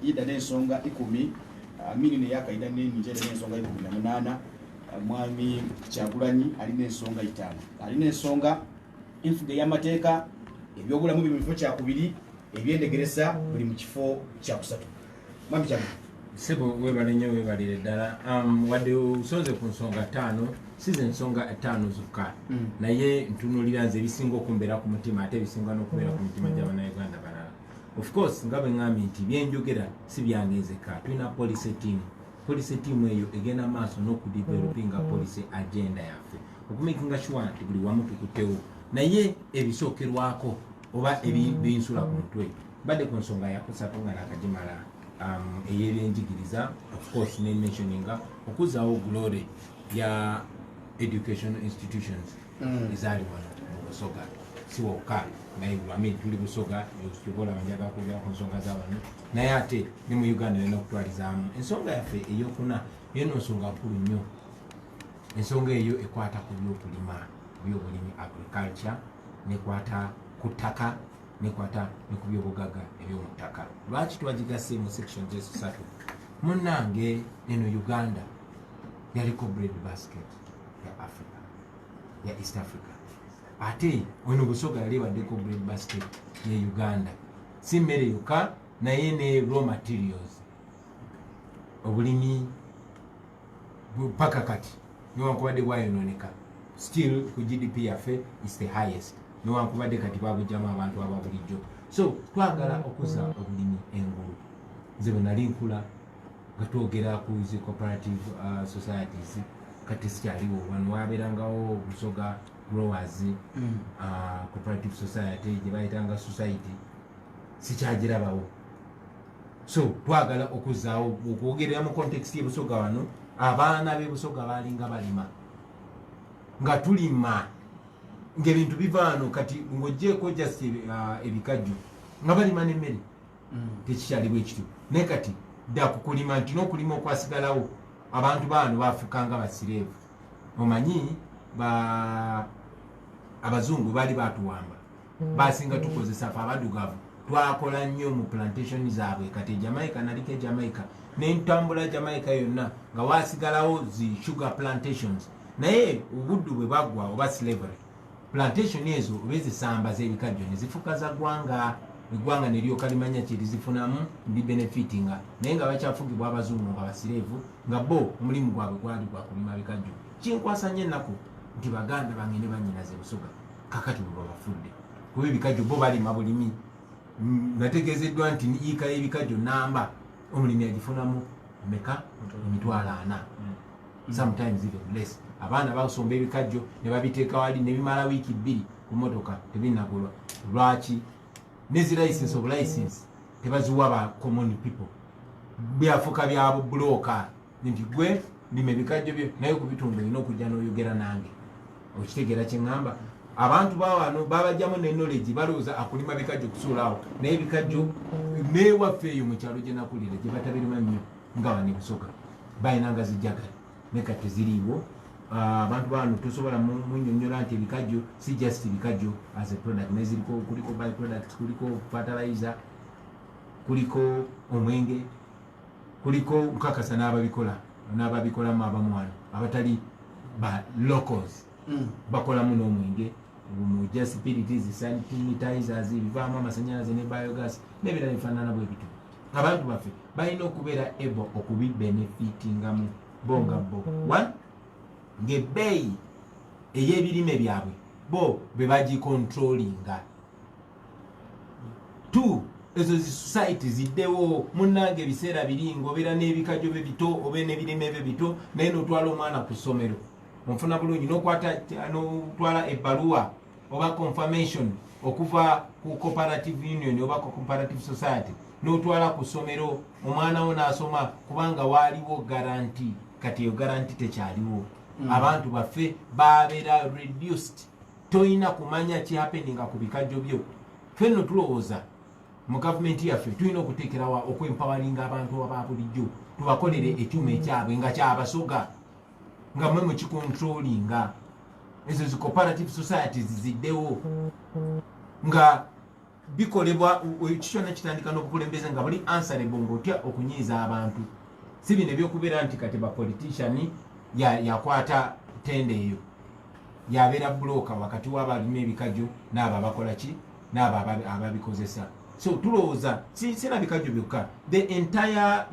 Ida n'ensonga 10, Amini neyakaida nenija n'ensonga 18. Mwami Kyagulanyi alina ensonga 5, alina ensonga enfuga ey'amateeka, ebyobulamu biri mu kifo kyakubiri, ebyendegeresa buli mu kifo kyakusatu. Mwami Kyagulanyi. Sebo, webale nnyo, webalire ddala. Wadde osonze ku nsonga 5, si ze nsonga 5 zokka, naye ntunulira nze ebisinga okumbeera ku mutima, ate ebisinga n'okubeera ku mitima gy'Abannayuganda balala. Of course, nga bwe ŋŋambye nti byenjogera si byange nzekka, tulina policy team. Policy team eyo egenda maaso n'okudevelopinga policy agenda yaffe, okumakinga sure nti buli wamu tukuttewo. Naye ebisookerwako oba ebinsula ku mutwe, badde ku nsonga yakusatu nga nakagimala, ey'ebyenjigiriza. Of course ne mentioninga okuzaawo glory ya education institutions ezaali wano mu Busoga. Si wokka, naye, I mean, tuli Busoga, olaba njagala kwogera ku nsonga za wano, naye ate ne mu Uganda yona okutwalizaamu. Ensonga yaffe eyokuna, eno nsonga nkulu nnyo. Ensonga eyo ekwata ku byokulima, byobulimi, agriculture, nekwata ku ttaka, nekwata ne ku byobugagga ebyomu ttaka. Lwaki twagigase mu sections esatu? Munnange, eno Uganda yaliko bread basket ya Africa, ya East Africa. Ate ono Busoga yali ebaddeko bread basket ye Uganda, si mmere yokka, naye ne raw materials. Obulimi paka kati, newankubadde bwayononeka, still ku GDP yaffe is the highest, newankubadde kati babugyamu abantu aba bulijjo. So twagala okuza obulimi engulu. Nze bwe nali nkula nga twogera ku zi cooperative societies, kati sikyaliwo. Wano wabeerangawo Busoga Growers Cooperative Society, gye bayitanga society, sikyagirabawo. So twagala okuzaawo, okwogerera mu context y'Ebusoga wano, abaana b'Ebusoga balinga balima, nga tulima ng'ebintu biva wano. Kati ng'ogyeko just ebikajjo, nga balima n'emmere, tekikyali bwe kityo. Naye kati dda ku kulima, nti n'okulima okwasigalawo, abantu baano baafukanga basireevu. Omanyi ba abazungu baali batuwamba, basinga tukozesa fe abaddugavu, twakola nnyo mu plantation zaabwe. Kati Jamaica, naliko e Jamaica, nentambula Jamaica yonna nga wasigalawo zi sugar plantations, naye obuddu bwe baggwa, oba slavery, plantation ezo oba ezisamba z'ebikajjo ne zifuuka za ggwanga. Eggwanga ne lyoka limanya kyerizifunamu, libenefitinga, naye nga bakyafugibwa abazungu nga basireevu, nga bo omulimu gwabwe gwali gwa kulima bikajjo. Kinkwasa nnyo ennaku nti baganda bange ne bannyinaze Busoga kakati bwe babafudde, kuba ebikajjo bo balima bulimi. Nategeezeddwa nti yiika y'ebikajjo namba omulimi agifunamu meka? 400,000, sometimes even less. Abaana basomba ebikajjo ne babiteeka wali ne bimala wiiki 2 ku motoka tebinagulwa. Lwaki nezi license of license tebaziwa ba common people? Byafuuka bya bulooka, nti gwe lima ebikajjo byo, naye ku bitundu olina okujja n'oyogera nange. Okitegeera kyeŋŋamba? Abantu bawano babajjamu ne knowledge, balowooza akulima bikajjo kusuulaawo, naye ebikajjo newaffe eyo mu kyalo gye nakulira gye batabirima nnyo nga wano Busoga, balinanga zijjagala, naye kati teziriiwo. Ah, abantu bano tosobola munyonyola nti ebikajjo si just bikajjo as a product, naye ziriko, kuliko by products, kuliko fertilizer, kuliko omwenge, kuliko nkakasa n'ababikola n'ababikolamu abamu wano abatali ba locals bakolamu n'omwenge mu spirits, sanitizers, bivaamu amasanyalaze ne biogas n'ebirala bifaanana bwe bityo. Abantu baffe balina okubeera able okubibenefitingamu bo nga bo. One, ng'ebbeeyi ey'ebirime byabwe bo be bagicontrollinga. Two, ezo zi society ziddewo. Munnange, ebiseera biri ng'obeera n'ebikajjo bye bito oba n'ebirime bye bito, naye n'otwala omwana ku ssomero, onfuna bulungi, n'okwata n'otwala ebbaluwa oba confirmation okuva ku cooperative union oba ku cooperative society, n'otwala ku ssomero, omwana wo n'asoma, kubanga waaliwo guarantee. Kati eyo guarantee tekyaliwo. Abantu baffe babeera reduced, toyina kumanya kihappeninga ku bikajjo byo. Ffe nno tulowooza mu gavumenti yaffe tulina okuteekerawa okwempoweringa abantu aba bulijjo, tubakolere ekyuma ekyabwe nga kyabasoga, nga mwe mukicontrollinga. Ezo zi cooperative societies ziddewo nga Bikolebwa kyonna kitandika n'obukulembeze nga buli answerable, ng'otya okunyiiza abantu. Si bino ebyokubeera nti kati bapolitician yakwata tender eyo, yabeera broker wakati w'abalima ebikajjo n'abo abakola ki, n'abo ababikozesa. So tulowooza sina bikajjo byokka, the entire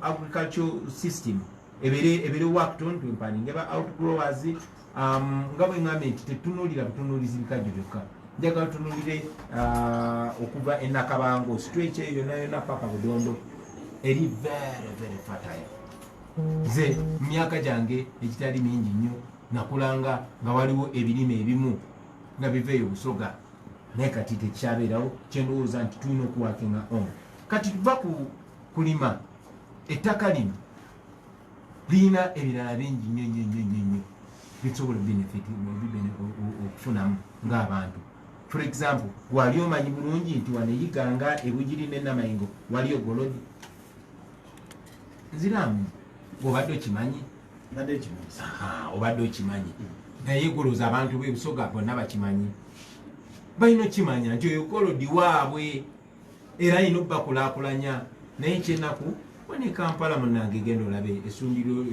agricultural system ebeere worked on to empowering ba outgrowers. Nga bwe ŋŋambye nti tetunuulira butunuulizi bikajjo byokka, njagala tunuulire okuva enakabango stretch eyo yonna yonna paka Budondo, eri very very fertile. Nze mu myaka gyange egitali mingi nnyo nakulanga nga waliwo ebirime ebimu nga biva eyo Busoga, naye kati tekyabeerawo. Kyendowooza nti tulina okuworkinga on. Kati tuva ku kulima, ettaka lino lirina ebirala bingi nnyo nnyo nnyo nnyo nnyo bisobola benefit okufunamu ng'abantu. For example, wali omanyi bulungi nti wano eYiganga, eBugiri ne Namayingo waliyo gold? Nziramu, obadde okimanyi? Mbadde nkimanyi. Aha, obadde okimanyi, naye golooza abantu b'eBusoga bonna bakimanyi? Balina okimanya nti oyo gold waabwe era alina obbakulaakulanya. Naye kyenaku wane Kampala, munange, genda olabe essundiro,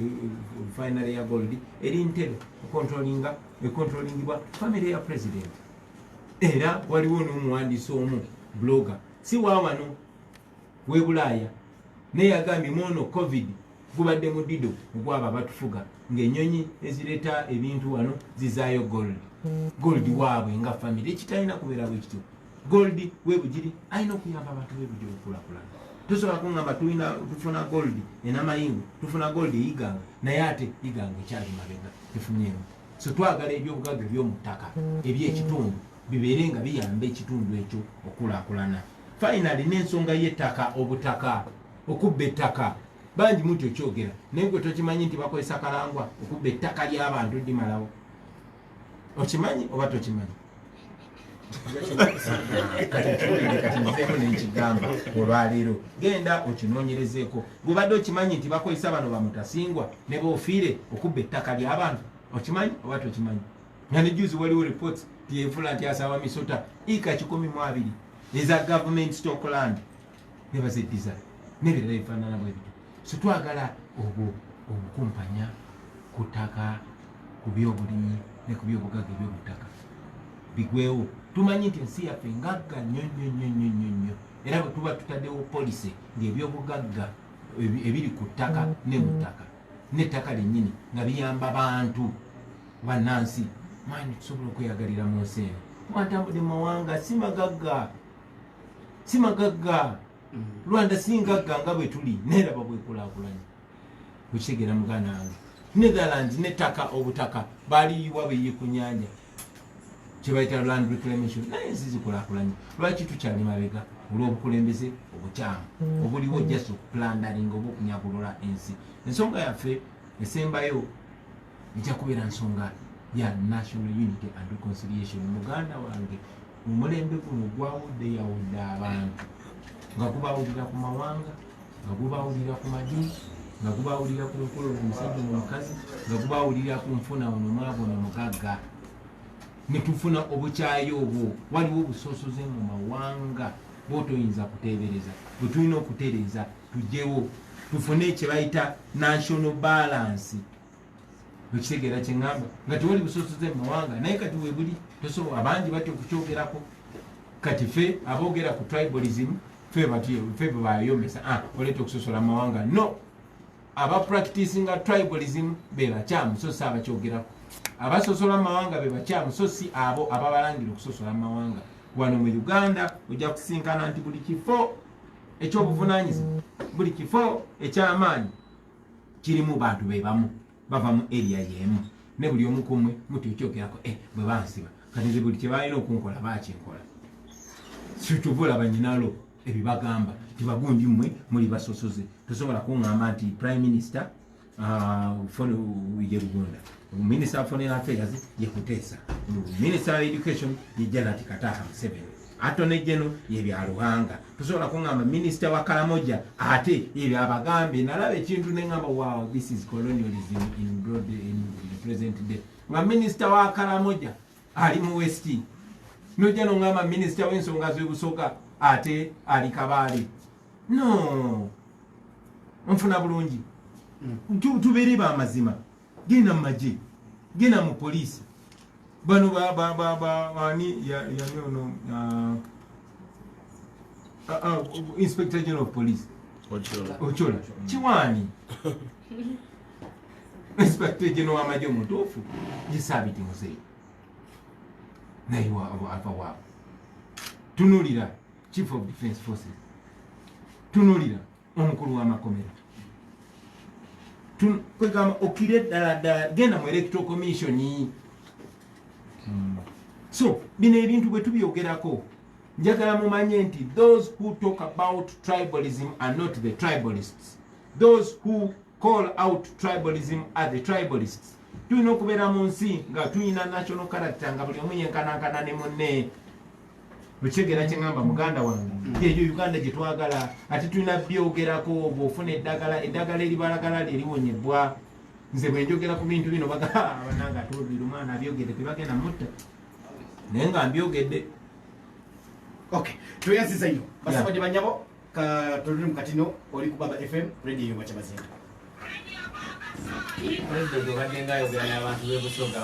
refinery ya gold eri Ntebe, econtrollinga, econtrollingibwa family ya president. Era waliwo n'omuwandiisi omu, blogger, si wa wano, w'e Bulaaya, naye yagambye mwono COVID gubadde mudido ogwabo abatufuga, ng'ennyonyi ezireeta ebintu wano zizaayo gold, gold waabwe nga family. Ekitalina kubeera bwe kityo. Gold w'eBugiri alina okuyamba abantu b'eBugiri okulakulana. Tosobola kuŋŋamba tulina tufuna gold eNamayingo, tufuna gold eYiganga, naye ate Iganga ekyali mabega, tefunyeemu. So twagala ebyobugagga eby'omu ttaka ebyekitundu bibeere nga biyamba ekitundu ekyo okukulaakulana. Finally, n'ensonga y'ettaka, obutaka, okubba ettaka, bangi muti okyogera, naye gwe tokimanyi nti bakozesa kalangwa okubba ettaka ly'abantu limalawo? Okimanyi oba tokimanyi? Kati okiwulidde, kati nzeemu nenkigamba olwaleero, genda okinoonyerezeeko. Gubadde okimanyi nti bakozesa bano bamutasingwa ne boofiire okubba ettaka ly'abantu? Okimanyi oba tokimanyi? Nga ne juzi waliwo reports tiyefula nti asaba misota ika 120 eza government stock land ne bazeddiza n'ebirala ebifaanana bwe bityo. So twagala obwo obukumpanya ku ttaka, ku byobulimi ne ku byobugagga eby'omuttaka bigwewo. Tumanyi nti ensi yaffe ngagga nnyo nnyo nnyo nnyo nnyo nnyo, era bwe tuba tutaddewo policy ng'ebyobugagga ebiri ku ttaka ne mu ttaka n'ettaka lyennyini nga biyamba bantu bannansi, maani tusobola okweyagalira mu nsi eno. Kuba ntambudde mu mawanga si magagga, si magagga. Rwanda si ngagga nga bwe tuli, neeraba bwekulaakulanya. Okitegeera, muganda wange? Netherlands nettaka, obutaka baliyiwa beyi ku nyanja, kyebayita land reclamation, naye ensi zikulaakulanye. Lwaki tukyali mabega? Olw'obukulembeze obukyamu obuliwo, just okuplunderinga oba okunyagulula ensi. Ensonga yaffe esembayo ejja kubeera nsonga ya national unity and reconciliation. Muganda wange, omulembe guno gwawudde yawudde abantu, nga gubawulira ku mawanga, nga gubawulira ku madiini, nga gubawulira ku nkolo, omusajja omukazi, nga gubawulira ku nfuna, ono mwavu, ono mugagga, netufuna obukyayi obwo. Waliwo obusosoze mu mawanga bwotoyinza kuteebereza, bwe tulina okutereeza, tugyewo, tufune kye bayita national balance. Okitegeera kyeŋŋamba? Nga tewali busosoze mu mawanga, naye kati webuli tosobola, abangi batya okukyogerako. Kati fe aboogera ku tribalism, fe fe bwebayombesa, ah, oleeta okusosola mu mawanga. No, abapracticinga tribalism be bakyamu, so si abakyogerako. Abasosola mu mawanga be bakyamu, so si abo ababalangira okusosola mu mawanga. Wano mu Uganda ojja kusinkana nti buli kifo ekyobuvunanyizibwa, buli kifo ekyamaanyi kirimu bantu be bamu, bava mu area yemu, ne buli omu kumwe muti okyogerako, eh, bwe bansiba kati nze buli kyebalina okunkola bakinkola. Kyova olaba nyinalo ebibagamba nti bagundi mmwe muli basosoze. Tosobola kuŋŋamba nti prime minister ye Rugunda, minister of foreign affairs ye Kuteesa, minister of education ye Janet Kataha Museveni, attorney general ye Byaruhanga. Tosobola kuŋŋamba minister wa Karamoja ate ebyo abagambye. Nalaba ekintu neŋŋamba, wow, this is colonialism in broad, in the present day, nga minister wa Karamoja ali mu West. Nojja noŋŋamba minisita w'ensonga z'ebusoga ate ali Kabaale. No nfuna bulungi. Tubeere bamazima. Genda mu magye, genda mu poliisi, bano ani yani ono Inspector General of Police Ochola kiwaani. Inspector General w'amagye omutuufu Gisaabiti Muzeeyi, naye ava waabwe. Tunulira Chief of Defence Forces, tunulira omukulu w'amakomera. Kwegamba okire ddala ddala, genda mu Electoral Commission. So bino ebintu bwe tubyogerako, njagala mumanye nti those who talk about tribalism are not the tribalists, those who call out tribalism are the tribalists. Tulina okubeera mu nsi nga tulina national character, nga buli omu yenkanankana ne munne. Okitegeera kyeŋŋamba, muganda wange? Eyo Uganda gye twagala, ate tulina byogerako. Bw'ofuna eddagala, eddagala eribalagala lyeriwonyebwa. Nze bwe njogera ku bintu bino baga bananga ate omwana abyogedde, tebagenda mutta, naye nga mbyogedde. Okay, tweyanziza nnyo, basabadde banyabo. Ka toluli mu katino, oli ku Baba FM Radio Bakyabazinga. Pulezidenti obadde nga ayogera n'abantu b'e Busoga.